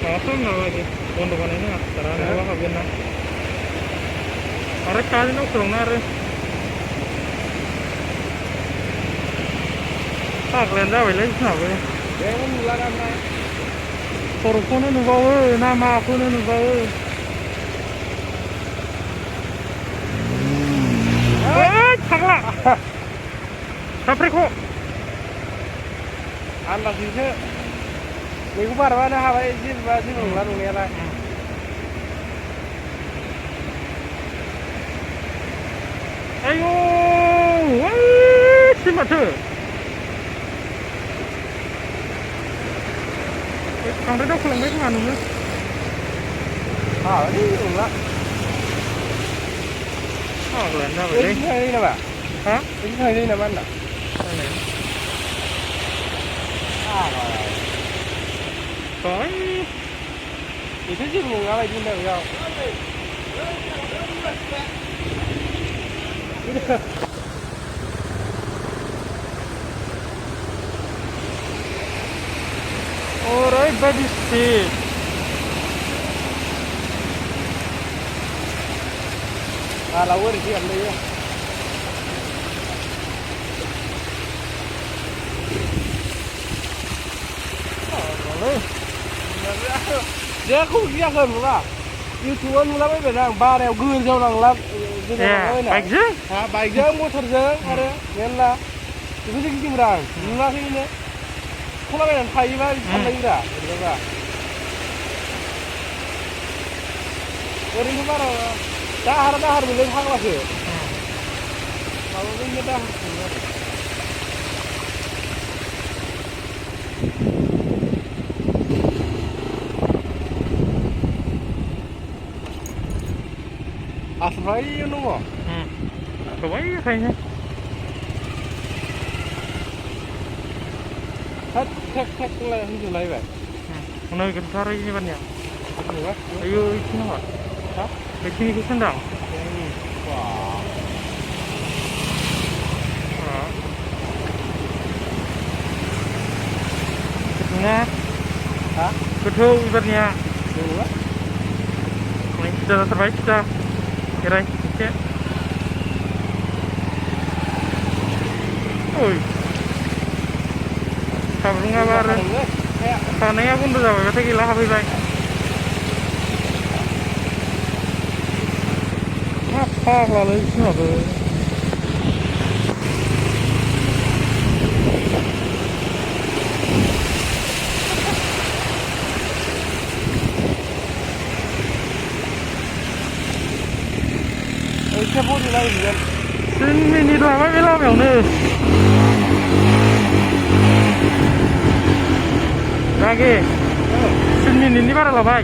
खालामना lagi बन्द बानायनाङा cara nggak हाबगोन ना आरो kalian उखुलांना आरो फाग्लायानो जाबायलै जोंहाबो बे नुला नामा खर'खौनो नुबावो ना माखौनो नुबावो फाग्ला साफ्रेखौ आन्दाजजोंसो मैगं बारबानो हाबाय जेनेबा जेबो नंला नंनायालाय आयौ सिम माथो बांद्राय दावखोलांबाय खोमा नोङो हाबाय नंला फाग्लायानो जाबायलै ओरैनो थांनाय नामा हा ओरैनो थांनाय नामा होनदा Coi thì thế chứ ngủ lại đi đâu đâu oरैबायदि speed lâu quá thì chị làm đi á Dia không kia hơn một là YouTube nó mấy bên nào ba đeo gương theo rằng là baik je ha baik je motor je ada nên là itu sih kita berang nggak sih ini kalau bên Thái mà thằng này ra được không Orang itu mana dahar boleh hang lah ke kalau ini dah Asrai nó mà. Có mấy thầy nhá. Thắt là hình như vậy. Nơi gần xa đây như vậy nhỉ? Ayo itu nama. Hah? Ini ke sendang. Wah. Ketengah. Hah? Betul ibaratnya. Dua. Ini sudah terbaik sudah. Kira cek. Oi. Kabar ngabar. Tanahnya pun udah sampai kata gila habis baik. Apa lalu semua tu? Cái bút này là gì vậy? Xin mình đi làm mấy làm mèo nữa. Lagi. Xin mình đi bắt đầu là vậy.